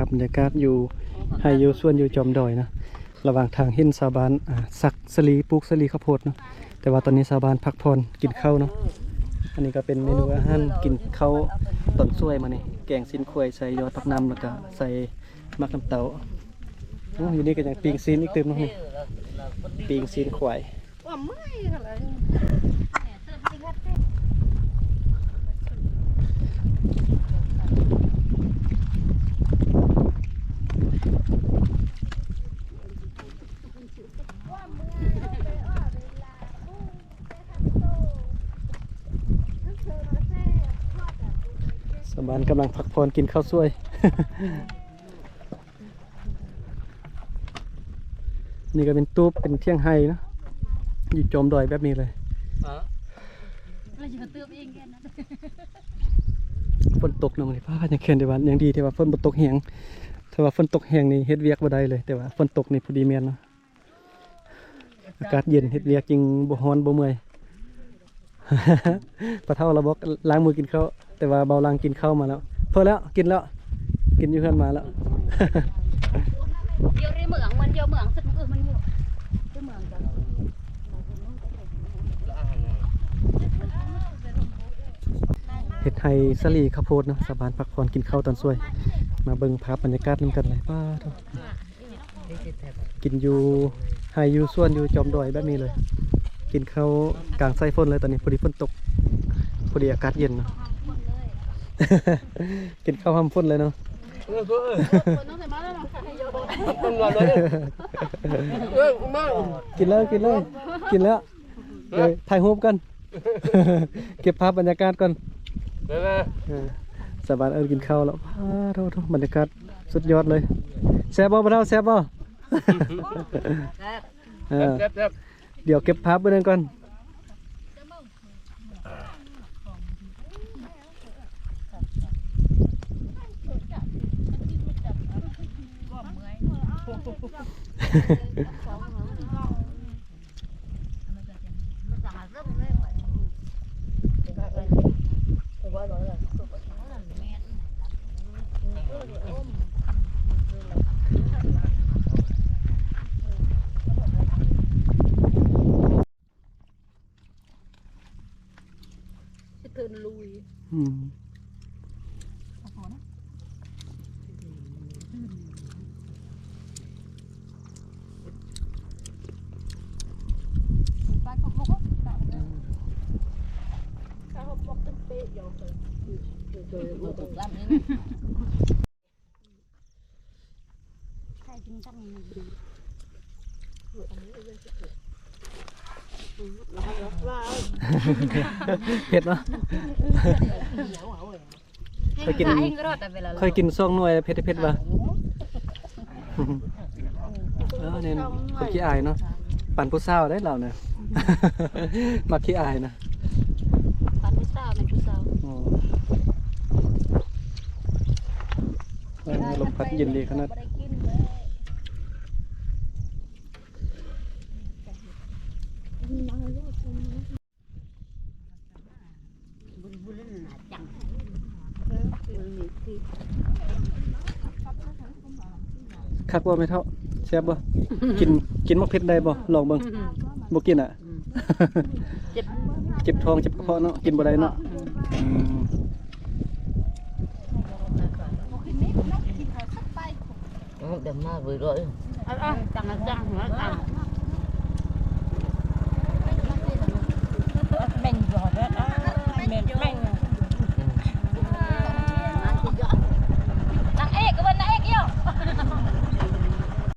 ບັນຍາກາດຢູ່ໄຮ່ຢູ່ສວນຢູ່ຈອມດອຍເນາະ. ລະຫວ່າງທາງເຫັນຊາວບ້ານ ອາ ສັກສາລີ ປູກສາລີ ເຂົ້າໂພດເນາະ. ແຕ່ວ່າຕອນນີ້ຊາວບ້ານພັກຜ່ອນກິນເຂົ້າເນາະ. ອັນນີ້ກໍເປັນເມນູອາຫານກິນເຂົ້າຕອນສວຍມື້ນີ້ ແກງຊີ້ນຄວາຍໃສ່ຍອດຜັກໜາມ ແລ້ວກໍໃສ່ໝາກນ້ຳເຕົ້າ. ໂອ້ ຢູ່ນີ້ກໍຍັງປີ້ງຊີ້ນອີກຕື່ມເນາະນີ້ ປີ້ງຊີ້ນຄວາຍ. ຊາວບ້ານກຳລັງພັກຜ່ອນກິນເຂົ້າສວຍ. ນີ້ກໍເປັນຕູບ ເປັນຖຽງໄຮ່ເນາະ ຢູ່ຈອມດອຍແບບນີ້ເລີຍ. ຝົນຕົກເນາະມື້ນີ້ ຟ້າຍັງແຄນແຕ່ວ່າຍັງດີທີ່ວ່າຝົນບໍ່ຕົກແຮງ. ຖ້າວ່າຝົນຕົກແຮງນີ້ເຮັດວຽກບໍ່ໄດ້ເລີຍ ແຕ່ວ່າຝົນຕົກນີ້ພໍດີແມ່ນເນາະ. ອາກາດເຢັນ ເຮັດວຽກຈຶ່ງບໍ່ຮ້ອນບໍ່ເມື່ອຍ. ພໍ່ເຖົ້າລາວບອກລ້າງມືກິນເຂົ້າ ແຕ່ວ່າເບົາຫຼັງກິນເຂົ້າມາແລ້ວ ເພີ້ແລ້ວ ກິນແລ້ວ ກິນຢູ່ເຮືອນມາແລ້ວ. ເຮັດໄຮ່ສາລີເຂົ້າໂພດເນາະ ຊາວບ້ານພັກຜ່ອນກິນເຂົ້າຕອນສວຍ. ມາເບິ່ງພາບບັນຍາກາດນຳກັນເລີຍ ປ້າໂທ້. ກິນຢູ່ໄຮ່ຢູ່ສວນຢູ່ຈອມດອຍແບບນີ້ເລີຍ. ກິນເຂົ້າກາງສາຍຝົນເລີຍ ຕອນນີ້ພໍດີຝົນຕົກ ພໍດີອາກາດເຢັນເນາະ. ກິນເຂົ້າຮ່ຳຝົນເລີຍເນາະ. ເອີ ເອີ ເອີ ກິນເລີຍ ກິນເລີຍ ກິນແລ້ວ. ເອີ ຖ່າຍຮູບກັນ ເກັບພາບບັນຍາກາດກ່ອນ. ເອີ ຊາວບ້ານເອີ້ນກິນເຂົ້າແລ້ວ. ອ້າ ໂທ້ໆ ບັນຍາກາດສຸດຍອດເລີຍ. ແຊບບໍ່ ພໍ່ເຖົ້າ ແຊບບໍ່? ແຊບ ເອີ ແຊບໆ ດຽວເກັບພາບໄວ້ນັ້ນກ່ອນ. ເຜັດເນາະ. ຂ້ອຍກິນ ຂ້ອຍກິນສອງໜ່ວຍ ເຜັດ ເຜັດວ່າ. ເອີ ແມ່ນຄົນຂີ້ອາຍເນາະ ປານຜູ້ສາວເດ້ລາວນະ ມັກຂີ້ອາຍນະ ປານຜູ້ສາວ ແມ່ນຜູ້ສາວ. ອໍ ເອີ ລົມພັດເຢັນດີຂະໜາດ. ຄັກບໍ່ແມ່ເຖົ້າ? ແຊບບໍ່? ກິນ ກິນໝາກເຜັດໄດ້ບໍ່? ລອງເບິ່ງ. ບໍ່ກິນອະ? ເຈັບ ເຈັບທ້ອງ ເຈັບກະເພາະເນາະ ກິນບໍ່ໄດ້ເນາະ. ອືມ ດຳໜ້າເວີຍ. ເອົາ ເອົາ ຕັ້ງ ຕັ້ງ ຕັ້ງ.